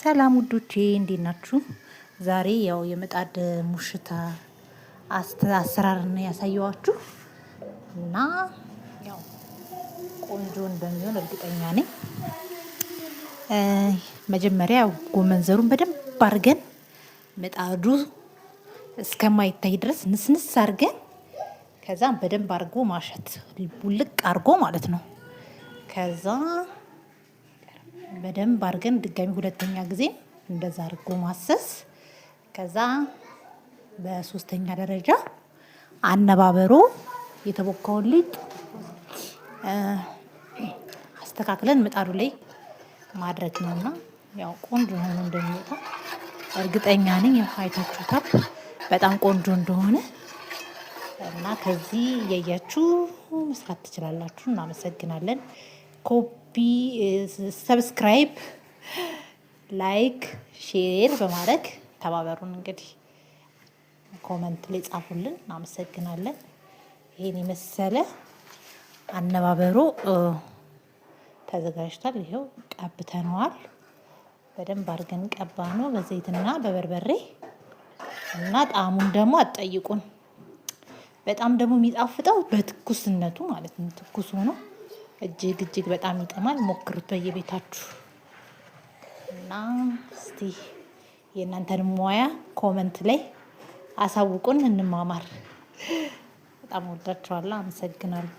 ሰላም ውዶቼ፣ እንዴት ናችሁ? ዛሬ ያው የምጣድ ሙሽታ አሰራር ነው ያሳየዋችሁ እና ያው ቆንጆ እንደሚሆን እርግጠኛ ነኝ። መጀመሪያ ጎመን ዘሩን በደንብ አድርገን ምጣዱ እስከማይታይ ድረስ ንስንስ አድርገን ከዛም በደንብ አድርጎ ማሸት፣ ቡልቅ አድርጎ ማለት ነው። ከዛ በደንብ አድርገን ድጋሚ ሁለተኛ ጊዜ እንደዛ አድርጎ ማሰስ። ከዛ በሶስተኛ ደረጃ አነባበሮ የተቦካውን ሊጥ አስተካክለን ምጣዱ ላይ ማድረግ ነውና ያው ቆንጆ ሆኖ እንደሚወጣ እርግጠኛ ነኝ። ያው አይታችሁታል በጣም ቆንጆ እንደሆነ እና ከዚህ እያያችሁ መስራት ትችላላችሁ። እናመሰግናለን። Copy፣ subscribe፣ like፣ share በማድረግ ተባበሩን። እንግዲህ comment ላይ ጻፉልን። እናመሰግናለን። ይሄን የመሰለ አነባበሮ ተዘጋጅቷል። ይኸው ቀብተነዋል። በደንብ አድርገን ቀባ ነው በዘይትና በበርበሬ እና ጣዕሙን ደግሞ አትጠይቁን። በጣም ደግሞ የሚጣፍጠው በትኩስነቱ ማለት ነው። ትኩስ ሆኖ እጅግ እጅግ በጣም ይጥማል። ሞክሩት በየቤታችሁ እና እስቲ የእናንተን ሙያ comment ላይ አሳውቁን፣ እንማማር። በጣም ወዳችኋለሁ። አመሰግናለሁ።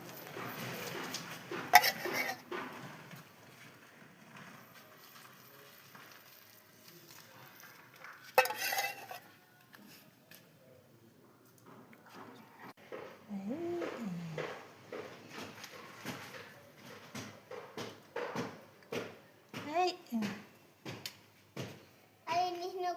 Eigentlich nur